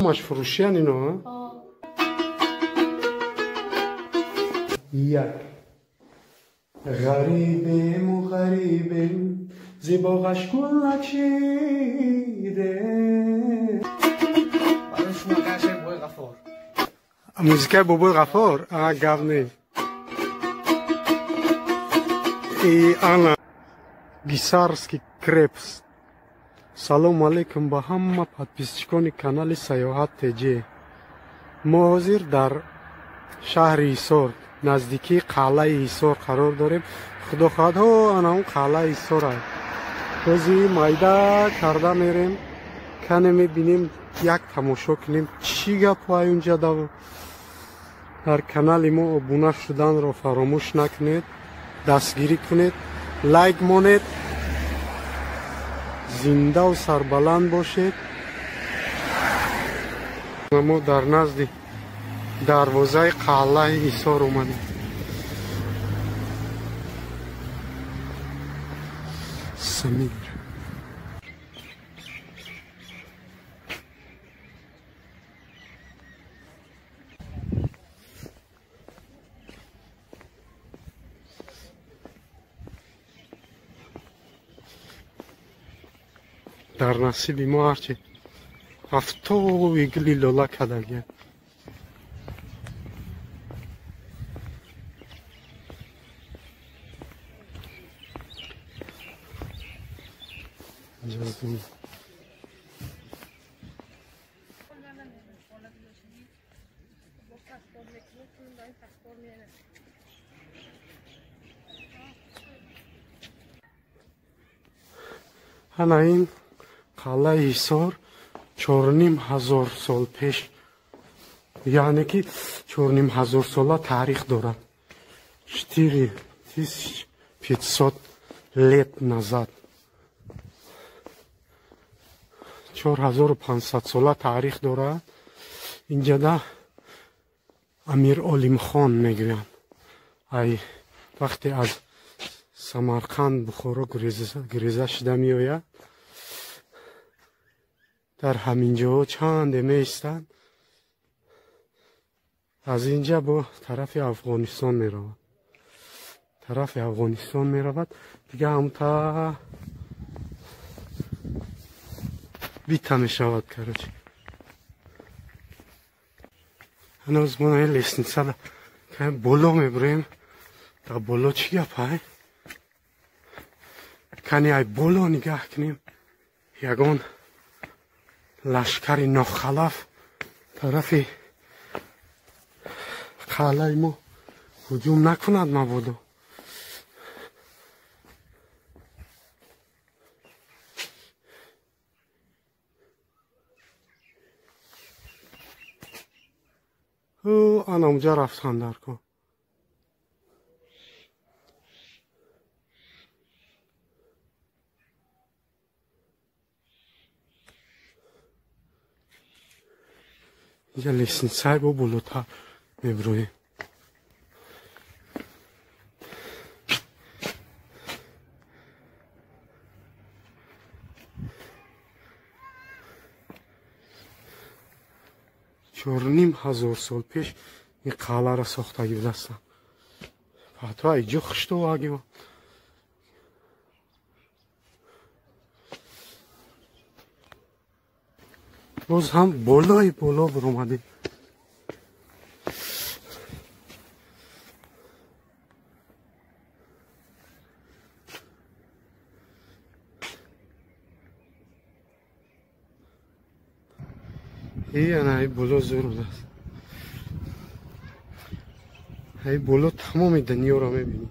Маш фурӯшиян ино? Як ғарибему ғарибем, зи боғаш гул начидем. Музикаи Бобои Ғаффор? Гап нест. И ана Гисарский крепость. Салом алейкум ба ҳама подписчикони канали Саёҳат ТЖ. Мо ҳозир дар шаҳри Ҳисор, наздикии қалъаи Ҳисор қарор дорем. Худо хоҳад, ҳо ана он қалъаи Ҳисор аст. Ҳозир майда карда мерем, кане мебинем, як тамошо кунем, чӣ гапҳо унҷа. Дар канали мо обуна шуданро фаромӯш накунед, дастгирӣ кунед, лайк монед, зиндаву сарбаланд бошед. Мо дар назди дарвозаи қалъаи Ҳисор омадем. Самир дар насиби мо ҳарчи ҳафтови гули лола кардагия. Ана ин қалъаи Ҳисор 4500 сол пеш, яъне ки 4500 сола таърих дорад. 4500 лет назад, 4500 сола таърих дорад. Инҷада Амир Олимхон мегӯянд. Ай вақте аз Самарқанд Бухоро гуреза шуда меояд, дар ҳамин ҷоҳо чанде меистанд, аз инҷа бо тарафи Афғонистон меравад. Тарафи Афғонистон меравад, дига ҳамта бита мешавад. Короче, ҳанӯз мо ин лестницада боло мебурем. Дар боло чӣ гап ай? Кани ай боло нигаҳ кунем, ягон лашкари нохалаф тарафи қалъаи мо ҳуҷум накунад мабодо. Ана унҷа рафтан дар кор. Инҷа лестницаи бо болотар мебироем. 4500 сол пеш ин қалъаро сохтагӣ будастанд. Фатва иҷо хиштовагӣ. Боз ҳам болои боло биромадем. Ана ай боло зур будааст. Ай боло тамоми дунёро мебинӣ.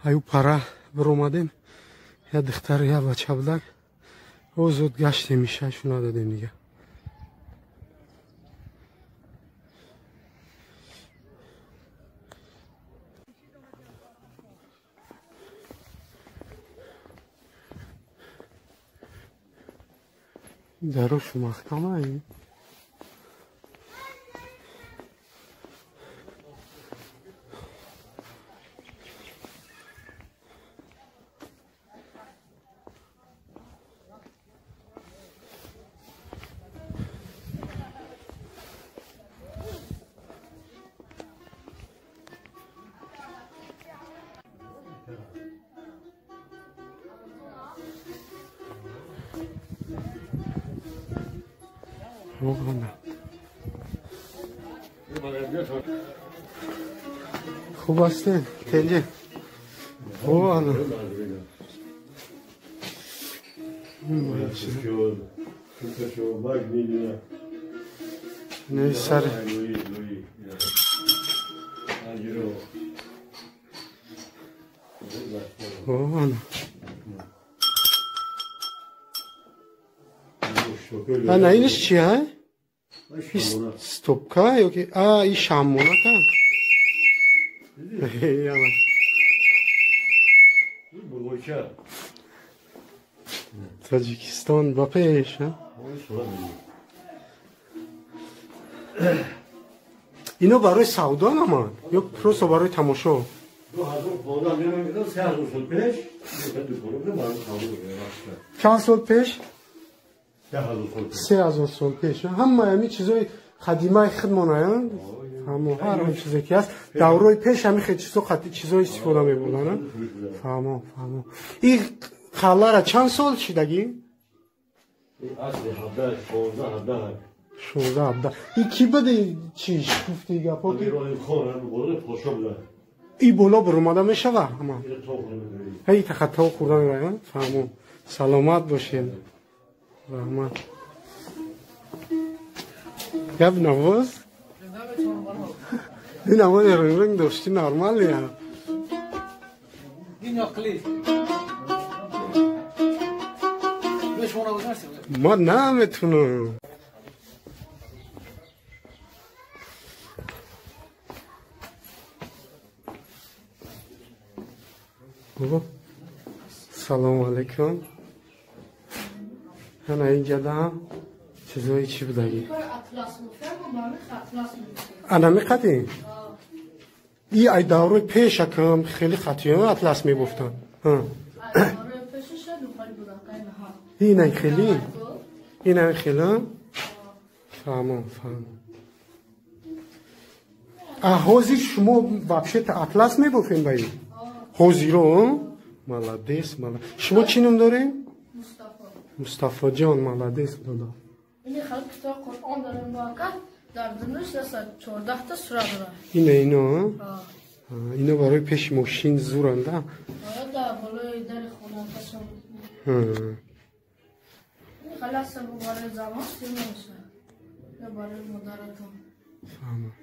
Аю пара биромадем, я духтар, я бача будак, Зуд гаштем, ишашу надодем дига. Дарошу маҳкама. Хуб ҳастем, тенҷе? Ана сар ана инаш чи? Стопка ёки и шаммонака? Тоҷикистон ба пеш. Ино барои савдо намад ё просто барои тамошо? Чанд сол пеш? 3000 сол пеш. Ҳама ҳамин чизои қадимаи худмонаянд. Ҳамо ҳар он чизе ки ҳаст, даврои пеш ҳамин хел чизо чизо истифода мебурданд. Фаҳмо, фаҳмо. Ин қаллара чанд сол шидагӣ? 16 17. 16 17. Ин ки буди, чиш гуфти гапо ки? И боло баромада мешава ҳама? Ҳай тахаттао хӯрда меравад. Фаҳмо. Саломат бошед. Раҳмат. Гап навоз? Ин аввали ранг дошти, нормалия. Ма наметунам. Салому алайкум. Ана инҷадаам чизои чӣ будагӣ? Ана меқадӣ? И ай даврои пешакам хеле хатиён атлас мебофтанд. Инай хеле? Инай хеле? Фаҳмам, фаҳмам. А ҳозир шумо вообще-то атлас мебофем ба ин? Ҳозиро? Молодец, молодец. Шумо чӣ ном дорем? Мустафоҷон, молодец, дода. Ина ино? Ино барои пеши мошин зуранда? Фаҳмам.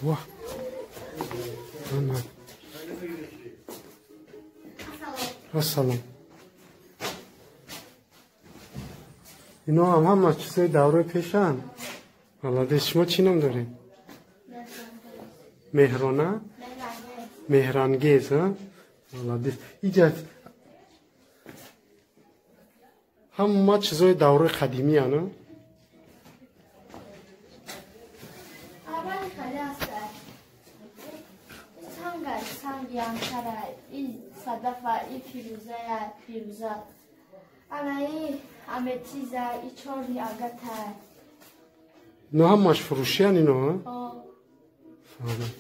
Ва. Ана. Ассалом. Ино ҳам ҳама чизои даврои пешанд. Молодец. Шумо чӣ ном доред? Меҳрона? Меҳрангез, а? Молодец. Иҷа ҳама чизои даврои қадимиян, а? Ино ҳамаш фурӯшиян ино, а? Фаҳмам.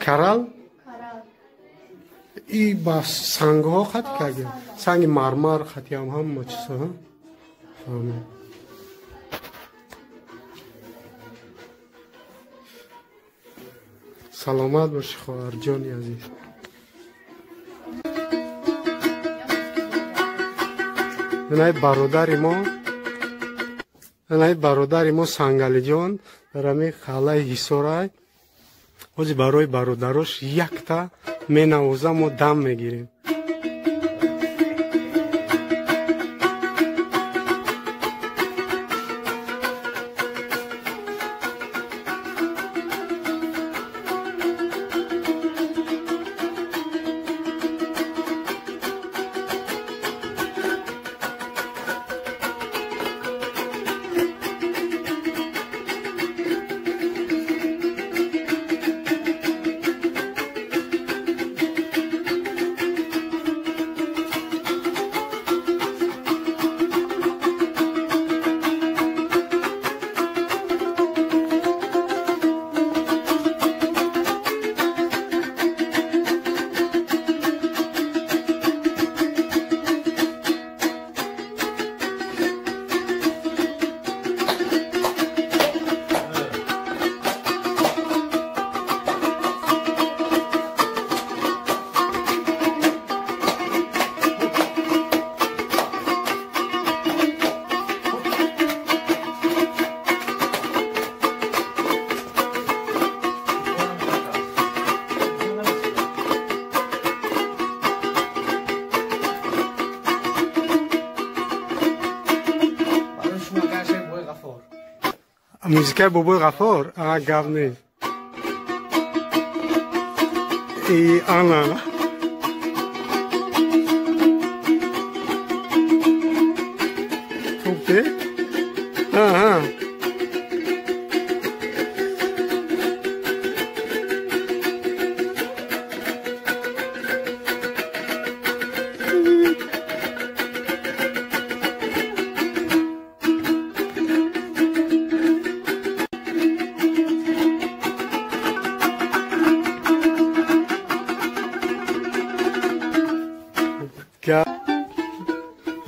Карал? И ба сангҳо хат карда? Санги мармар хатиам ҳама чизо, а? Фаҳмам. Саломат бошӣ, хоҳарҷони азиз. Инай бародари мо. Ана бародари мо Сангалиҷон дар ҳамин қалъаи Ҳисорай ҳозир барои бародарош якта менавоза, мо дам мегирем. Музикаи Бобои Ғаффор? А, гап нест. И ана. Хуб, аҳа.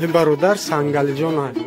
Ин бародар Сангалиҷон аст.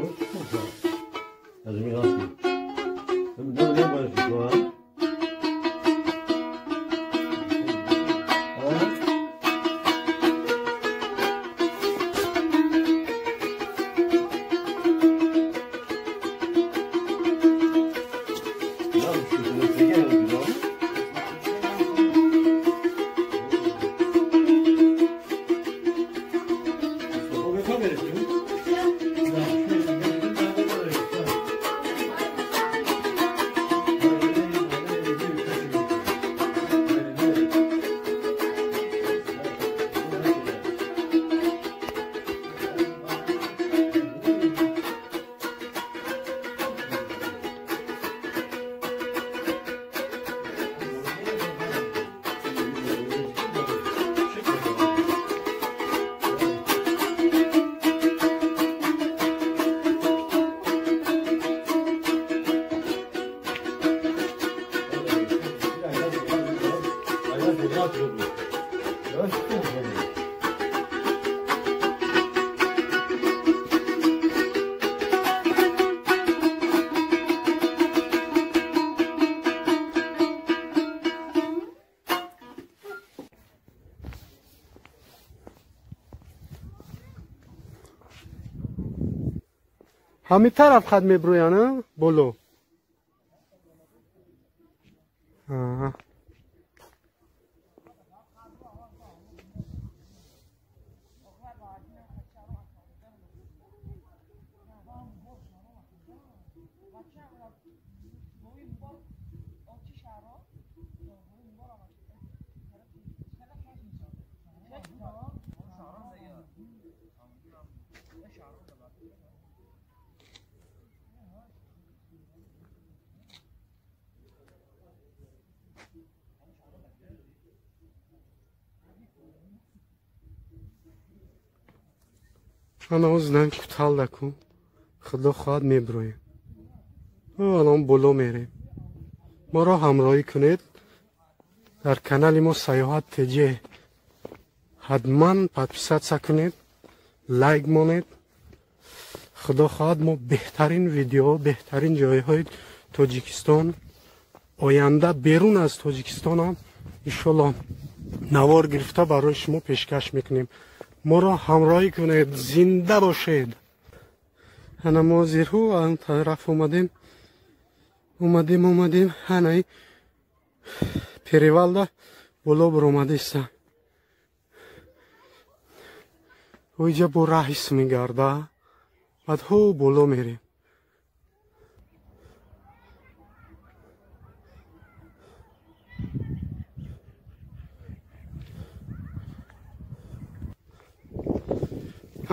Ҳамин тараф хат меброяна боло. Ана оздан куталдаку худо хоҳад меброем. Алон боло мерем. Моро ҳамроҳӣ кунед дар канали мо Саёҳат ТЖ. Ҳатман подписаться кунед, лайк монед. Худо хоҳад мо беҳтарин видео, беҳтарин ҷойҳои Тоҷикистон, оянда берун аз Тоҷикистонам иншоллоҳ навор гирифта барои шумо пешкаш мекунем. Моро ҳамроҳӣ кунед, зинда бошед. Ана мо зирҳу он тараф омадем. Омадем. Ана перевалда боло баромадеста. Оиҷа бо раҳис мегарда. Баъд ҳо боло мерем.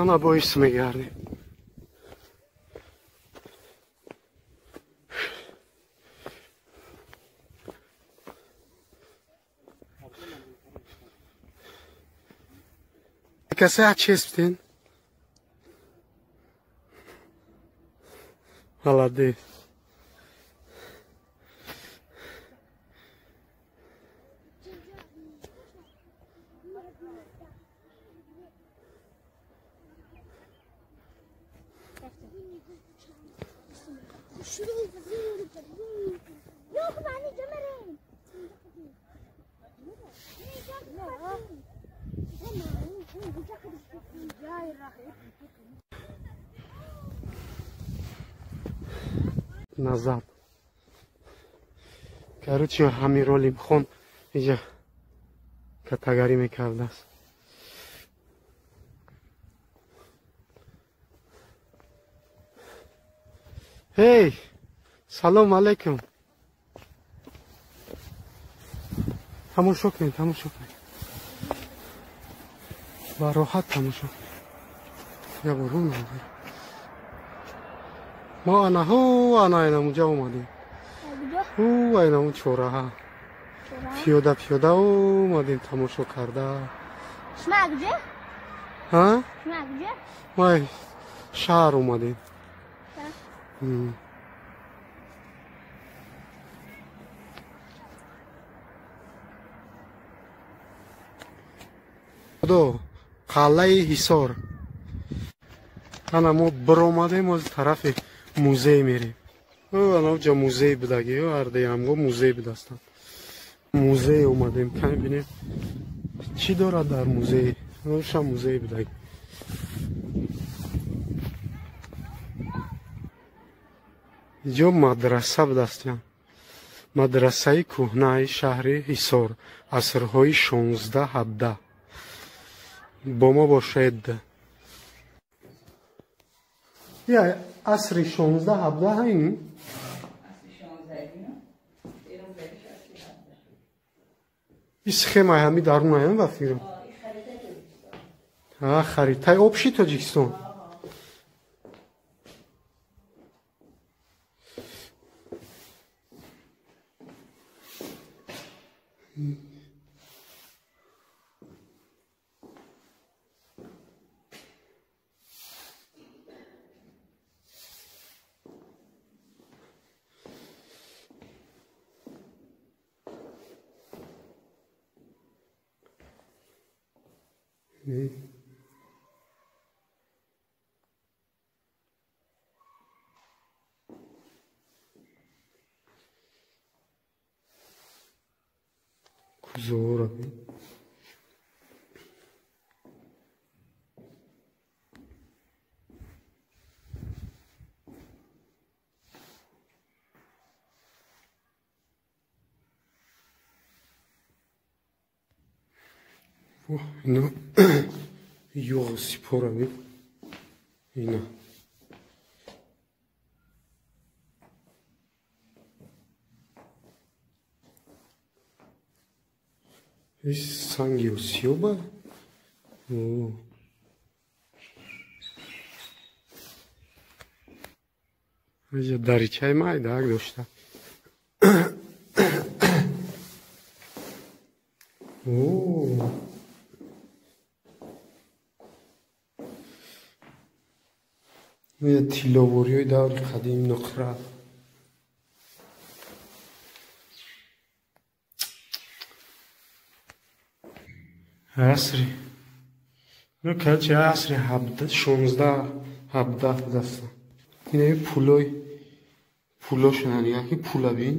Ана боис мегардем. Касе честен. Молодец. Назад. Короче, Амиролимхон иҷа катагарӣ мекардааст. Эй, салом алейкум. Тамошо кунед, тамошо кунед. Ба роҳат тамошо кунед. Я бурун омадем. Мо ана ҳу ана инамуҷа омадем. Ҳу инаму чораҳа. Пиёда пиёда омадем тамошо карда. Шума куҷо? Ҳа? Шума куҷо? Мо шаҳр омадем. Қалъаи Ҳисор. Ана мо биромадем, оз тарафи музей мерем. Ана ҷа музей будаги, ҳардеямго музей будастанд. Музей омадем, каме бинем чӣ дорад дар музей. Ша музей будаги. Иҷо мадраса будастям. Мадрасаи кӯҳнаи шаҳри Ҳисор, асрҳои 16-17. Бо мо бошед. Я асри 16-17 ин? И схемаи ҳами дарунаям ва фирм. Харитаи обши Тоҷикистон. Кузора. Ино юғ сипора би. Ино. Ис санги осиёба? Аҷа даричаи майдаак дошта. Тилловориҳои даври қадим, нуқра. Асри. Ну, короче, асри 16-17 будаста. Инаи пулой пулошонан, яки пула бин.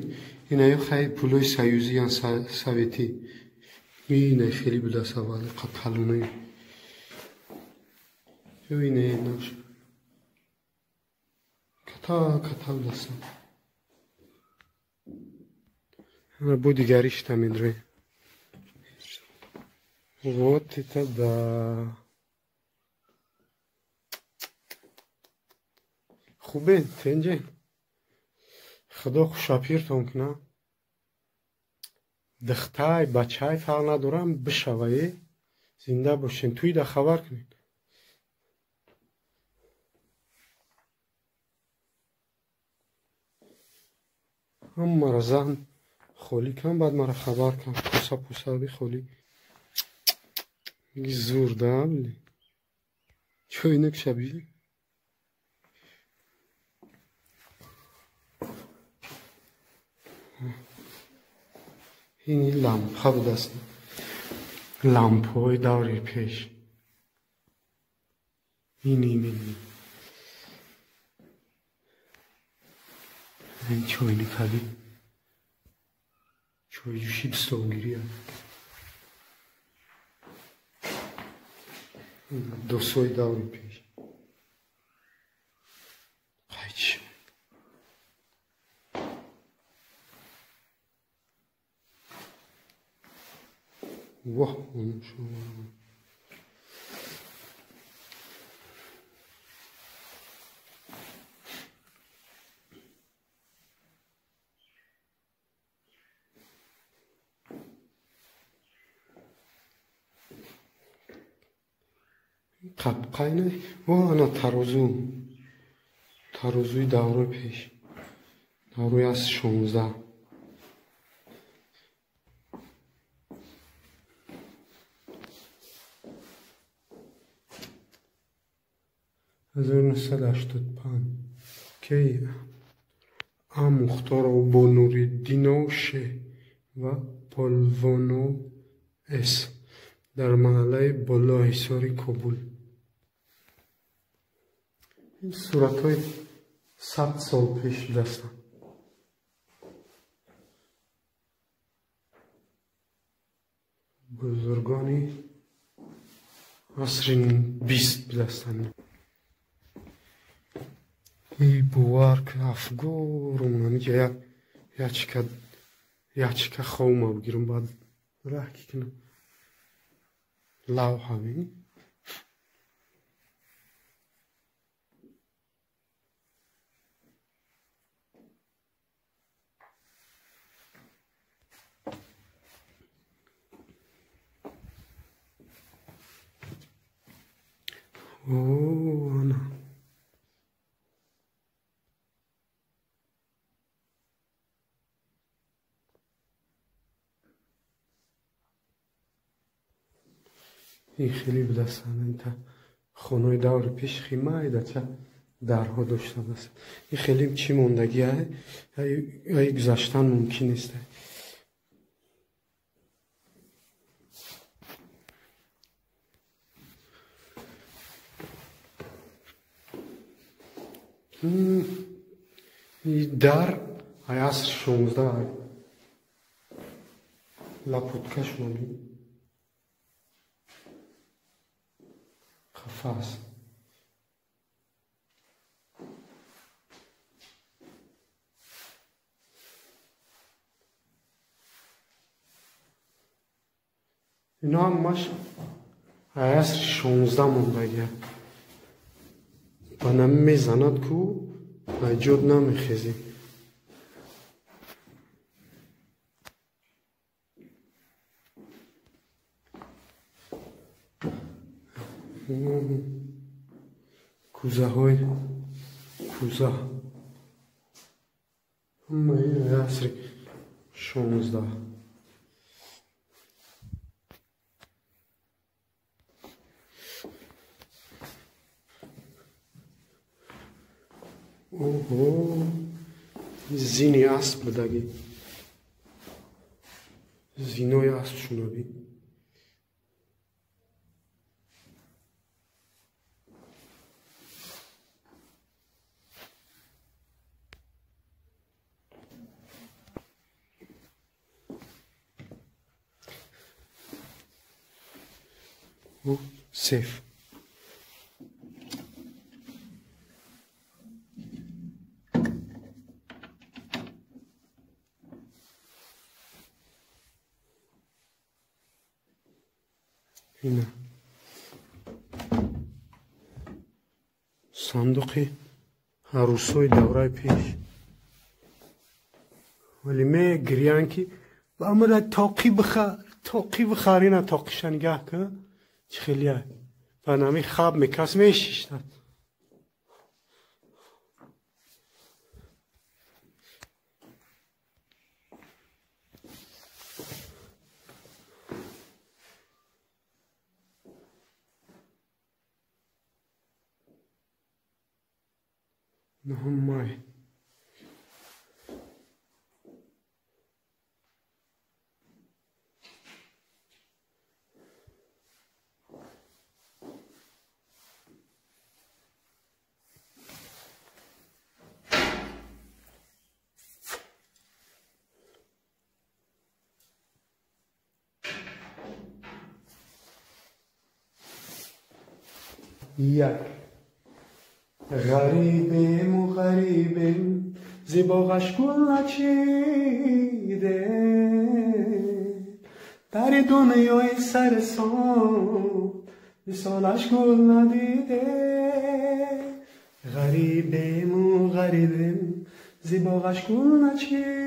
Инаи хай пулои союзӣ ян советӣ. Инаи хеле будаст аввал калонои. Инаи наш. Ката ката будастан. Бу дигаришта медрои. Вот это да. Хубе, тенҷе. Худо хушапиртон куна. Духтай, бачай фарқ надорам, бишавае. Зинда бошен. Туида хабар кунед. Ҳамаро зан холӣ кан, баъд мара хабар кан. Пуса пуса бихолӣ. Зур да, били. Чойнак шаби. Ин лампа будаст. Лампҳои даври пеш. Ин ин ин. Ин чойникаби. Чойҷӯши бистолгирия. Досои даври пеш. Қайчи. Воҳ, қабқайна. О, ана тарозу. Тарозуи даврои пеш. Даврои асри 16. 1985 ки А. Мухторов бо Нуриддинов Ш. ва Полвонов С. дар маҳаллаи Болоҳисори Кобул. Ин суратҳои 100 сол пеш будастанд. Бузургони асри 20 будастанд. И бовар ки афгорум ҳамиҷа як ячка ховма бигирам, баъд раҳ ки кунам. Лавҳа бини. О, ана. Ин хеле будастанд. Инта хонаи даври пеш химайдача дарҳо дошта будааст. Ин хеле чӣ мондагӣ ай гузаштан мумкин нест. Ин дар ай асри 16 лапуткашон хафа аст. Ино ҳамаш ай асри 16 мондагия. Ба нами мезанад ку айҷод намехезӣ. Кӯзаҳои кӯза ҳамаи асри 16. Оҳо, зини асп будагӣ. Зинои асп шунавӣ. Сейф. Ина сандуқи арӯсои давраи пеш. Вале мегириянд ки ба мара тоқӣ бихар, тоқӣ бихар. Ина тоқиша нигаҳ кун, чӣ хелия. Ба нами хаб мекас мешиштад. Нуҳум май. Як ғарибему, ғарибем, зи боғаш гул начидем, дар дунёи сарсон мисолаш гул надидем. Ғарибему, ғарибем, зи боғаш гул начидем.